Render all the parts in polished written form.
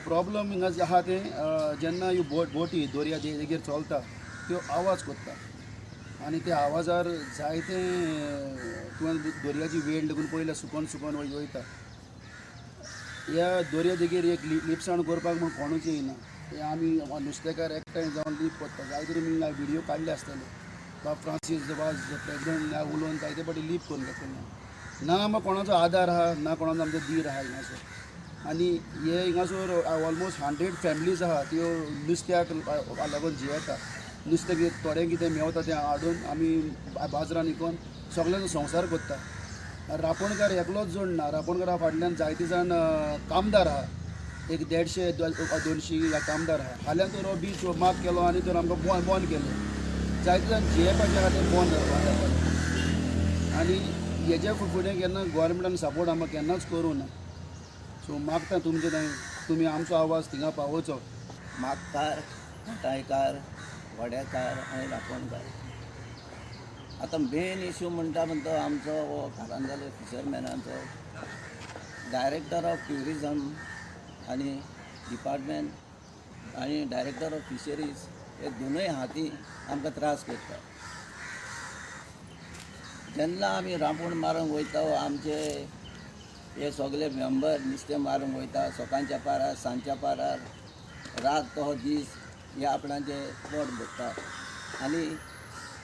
Problem हिंगा जे आहा तें जेन्ना ह्यो बोटी दर्या देगेर चलता त्यो आवाज करता आनी त्या आवाजार जायते तुवें दर्याची वेळ लागून पयल्या सुकोन सुकोन वयता. ह्या दर्या देगेर एक लिपसाण करपाक म्हूण कोणूच येयना. हे आमी नुस्तेकार एकठांय जावन लीप करता. जायते तुमी व्हिडियो काडले आसतले, बाब फ्रांसीस वाज प्रेजिडेंट उलोवन जायते फावटी लीप करून घेतले. ना आमकां कोणाचो आदार आहा, ना कोणाचो आमचो धीर आहा हिंगासर. आनी हे हिंगासर ऑलमोस्ट 100 फॅमिलीज आहा त्यो नुस्त्याक लागून जियेता. नुस्तें कितें थोडें कितें मेवता तें हाडून आमी बाजारान विकोन सगळ्यांचो संवसार करता. रांपणकार एकलोच जोड ना, रांपणकारा फाटल्यान जायते जाण कामदार आहा. एक 150 200 कामदार आहा. फाल्यां तर हो बीच माफ केलो आनी तर आमकां बंद केलें, जायते जाण जियेवपाचें आहा तें बंद जावपाचें. आनी हेज्या फुडें केन्ना गोवोरमेंटान सपोर्ट आमकां केन्नाच करूं ना. सो मागता तुमचे थंय तुमी आमचो आवाज थिंगा पावोवचो. मागकार, घटायकार, वड्याकार आनी रांपणकार. आतां मेन इशू म्हणटा म्हणटा आमचो हो कारंजाले फिशरमॅनांचो डायरेक्टर ऑफ ट्युरिजम आनी डिपार्टमेंट आनी डायरेक्टर ऑफ फिशरीज हे दोनूय हाती आमकां त्रास करता. जेन्ना आमी रांपण मारूंक वयता आमचे हे सगळे मेंबर नुस्तें मारूंक वयता सकाळच्या पारार सांजच्या पारार रात तो दीस हे आपणाचें पोट भरता. आनी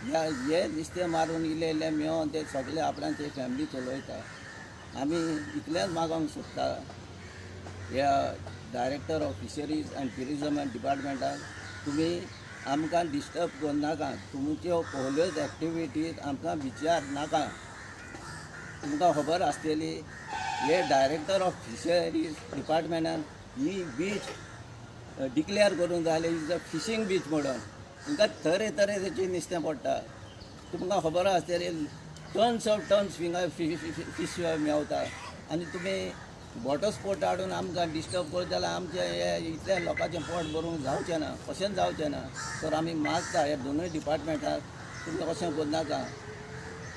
ह्या हे नुस्तें मारून इल्लें इल्लें मेळोन ते सगळे आपणाचे फॅमिली चलयता. आमी इतलेंच मागोंक सोदता ह्या director of fisheries and tourism and डिपार्टमेंटाक, तुमी आमकां डिस्टर्ब करनाका. तुमच्यो कसल्योच एक्टिविटीज आमकां विचार नाका. तुमकां खबर आसतली हे डायरेक्टर ऑफ फिशरीज डिपार्टमेंटान ही बीच डिक्लेअर करूंक जाय is a fishing beach म्हणून. हिंगा तरेतरेची नुस्तें पडटा. तुमकां खबर आसतली टन्स ऑफ टन्स हिंगा फिश मेवता. आनी तुमी वॉटर स्पोर्ट हाडून आमकां डिस्टर्ब करत जाल्यार आमचें हे इतल्या लोकांचें पोट भरूंक जावचें ना, कशेंच जावचें ना. तर आमी मागता ह्या दोनूय डिपार्टमेंटाक तुमी कशें करनाका.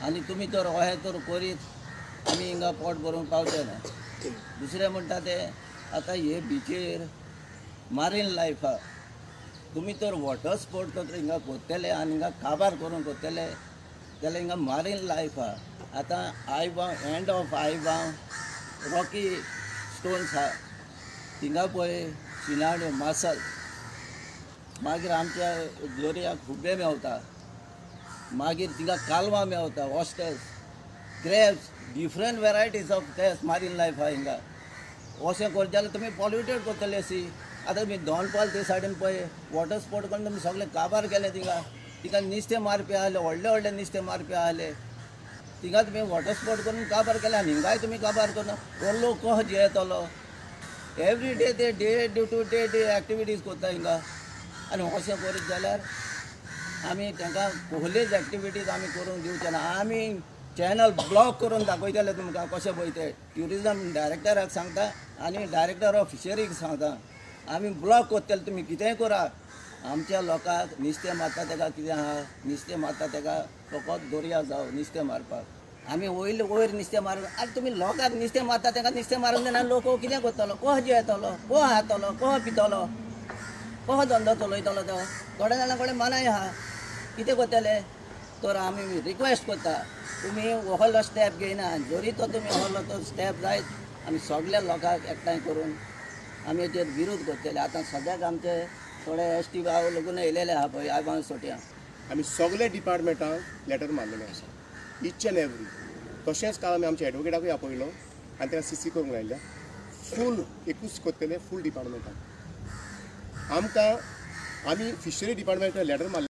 आनी तुमी तर अशें तर करीत आमी हिंगा पोट भरूंक पावचे ना. दुसरें म्हणटा तें आतां हे बिचीर मारीन लायफ आहा. तुमी तर वॉटर स्पोर्ट तर हिंगा करतले आनी हिंगा काबार करून करतले जाल्यार हिंगा मारीन लायफ आहा. आतां आयबांव, एंड ऑफ आयबांव रॉकी स्टोन्स आहा, थिंगा पळय शिनाण्यो मासल. मागीर आमच्या दर्याक खुबे मेवता, मागीर थिंगा कालवां मेवता, oysters, crabs, different varieties of crabs marine life आहा हिंगा. अशें करत जाल्यार तुमी पॉल्युटेड करतले सी. आतां तुमी दोनपाल ते सायडीन पळय वॉटर स्पोर्ट करून तुमी सगळें काबार केलें. थिंगा थिंगा नुस्तें मारपी आहले, व्हडले व्हडले नुस्तें मारपी आहले. थिंगा तुमी वॉटर स्पोर्ट करून काबार केलें आनी हिंगाय तुमी काबार करून हो लोक कसो जियेतलो. एवरी डे ते day to day day activities करता हिंगा. आनी अशें करीत जाल्यार आमी तांकां कसल्योच एक्टिविटीज आमी करूंक दिवचे ना. आमी चॅनल ब्लॉक करून दाखयतले तुमकां कशें पळय ते. ट्युरिजम डायरेक्टराक सांगता आनी डायरेक्टर ऑफ फिशरीक सांगता, आमी ब्लॉक करतले. तुमी कितेंय करा, आमच्या लोकांक नुस्तें मारता तेका कितें आहा, नुस्तें मारता तेका फकत दर्या जावं नुस्तें मारपाक. आमी वयर वयर नुस्तें मारून आनी तुमी लोकांक नुस्तें मारता तेका नुस्तें मारून दिना, लोक कितें करतलो, कसो जियेतलो, कसो खातलो, कसो पितलो, कसो धंदो चलयतलो. तो थोड्या जाणां कडेन मनाय आहा, कितें करतले. तर आमी रिक्वेस्ट करता तुमी व्हडलो स्टेप घेयना, जरी तो तुमी व्हडलो तो स्टेप जायत आमी सगल्या लोकांक एकठांय करून आमी हेचेर विरोध करतले. आतां सद्याक आमचे थोडे एस टी भाव लगून येयलेले आहा पळय आयबांव सोट्यां. आमी सगळे डिपार्टमेंटांक लेटर मारलेले आसा, इच एंड एवरी. तशेंच काल आमी आमच्या एडवोकेटाकूय आपयलो आनी ताका सी सी करूंक लायल्या. फूल एकूच करतले फूल डिपार्टमेंटाक. आमकां आमी फिशरी डिपार्टमेंटाक लेटर मारले.